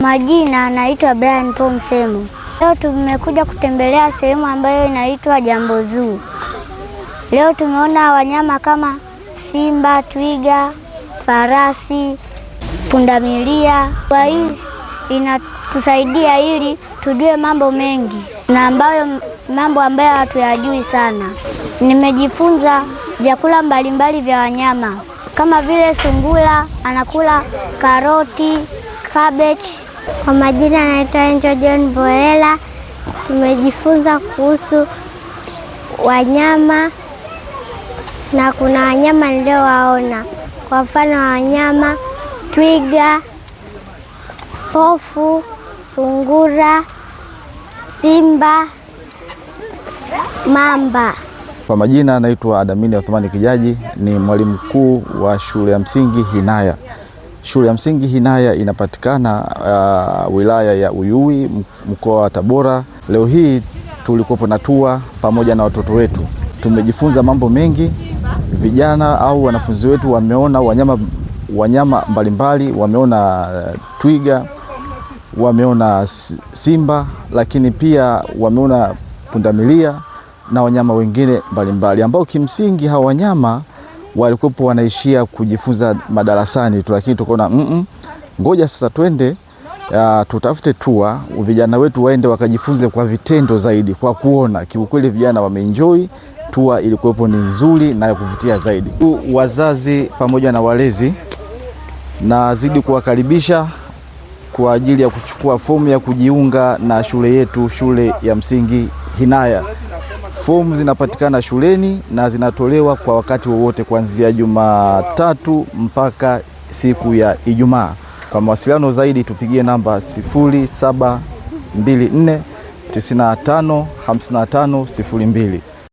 Majina anaitwa Brian Paul Msemo. Leo tumekuja kutembelea sehemu ambayo inaitwa Jambo Zoo. Leo tumeona wanyama kama simba, twiga, farasi, pundamilia. Kwa hii inatusaidia ili tujue mambo mengi na ambayo mambo ambayo hatuyajui sana. Nimejifunza vyakula mbalimbali vya wanyama kama vile sungura anakula karoti, cabbage. Kwa majina anaitwa Angel John Boela. Tumejifunza kuhusu wanyama na kuna wanyama niliowaona, kwa mfano wanyama twiga, pofu, sungura, simba, mamba. Kwa majina anaitwa Adamini Athumani Kijaji, ni mwalimu mkuu wa shule ya msingi Hinaya. Shule ya msingi Hinaya inapatikana wilaya ya Uyui, mkoa wa Tabora. Leo hii tulikuwepo na TUA pamoja na watoto wetu, tumejifunza mambo mengi. Vijana au wanafunzi wetu wameona wanyama mbalimbali, wameona twiga, wameona simba, lakini pia wameona pundamilia na wanyama wengine mbalimbali ambao kimsingi hawa wanyama walikuwepo wanaishia kujifunza madarasani tu, lakini tukaona ngoja sasa twende tutafute TUA vijana wetu waende wakajifunze kwa vitendo zaidi, kwa kuona. Kiukweli vijana wameenjoy TUA, ilikuwepo ni nzuri na ya kuvutia zaidi. Wazazi pamoja na walezi nazidi kuwakaribisha kwa ajili ya kuchukua fomu ya kujiunga na shule yetu, shule ya msingi Hinaya. Fomu zinapatikana shuleni na zinatolewa kwa wakati wowote kuanzia Jumatatu mpaka siku ya Ijumaa. Kwa mawasiliano zaidi tupigie namba 0724 95 55 02.